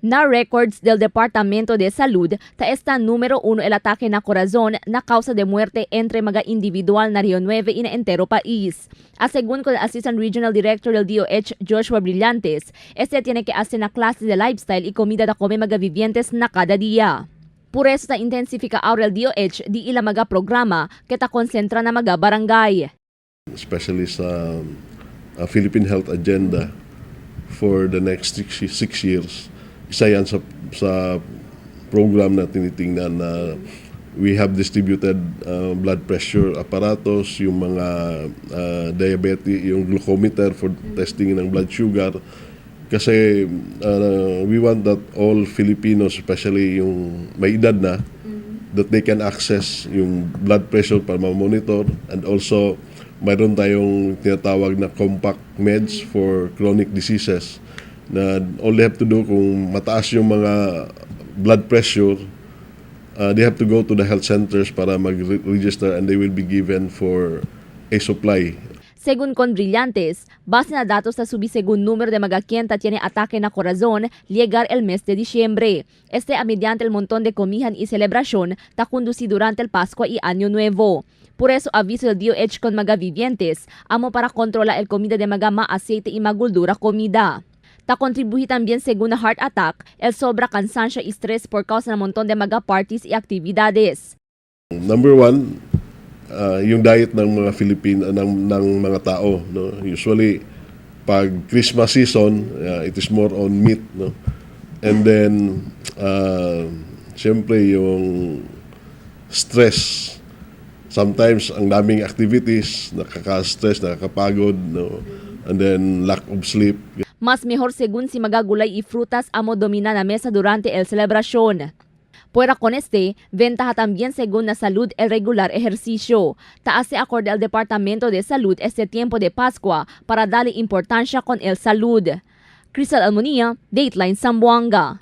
Na records del Departamento de Salud, ta está número 1 el ataque na corazón na causa de muerte entre mga individual na Rio 9 y na entero país. A según con el Assistant Regional Director del DOH, Joshua Brillantes, este tiene que hacer na clase de lifestyle y comida da come mga vivientes na cada día. Por eso ta intensifica ahora el DOH di ila mga programa que ta konsentra na mga barangay. Especially sa Philippine Health Agenda for the next 6 years. Isa yan sa program na tinitingnan na we have distributed blood pressure aparatos, yung mga diabetes, yung glucometer for testing ng blood sugar. Kasi we want that all Filipinos, especially yung may edad na, that they can access yung blood pressure para ma-monitor, and also mayroon tayong tinatawag na compact meds for chronic diseases na all they have to do kung mataas yung mga blood pressure, they have to go to the health centers para mag-register and they will be given for a supply. Según con Brillantes, base na datos sa subi según número de mga quien tiene ataque na corazón llegar el mes de diciembre. Este a mediante el montón de comihan y celebración ta conduci durante el Pascua y Año Nuevo. Por eso aviso del DOH con mga vivientes, amo para controlar el comida de mga ma-aceite y maguldura comida. Ta contribuye también según na heart attack, el sobra cansancio y stress por causa ng montón de mga parties y actividades. Number one, yung diet ng mga Filipino, ng mga tao, no? Usually pag Christmas season, it is more on meat, no? And then siyempre yung stress. Sometimes ang daming activities, nakaka-stress, nakakapagod, no? And then lack of sleep. Mas mejor según si mga gulay y frutas amo domina na mesa durante el celebración. Fuera con este, ventaja también según la salud el regular ejercicio. Ta hace acorde al Departamento de Salud este tiempo de Pascua para darle importancia con el salud. Crystal Almonía, Dateline Zamboanga.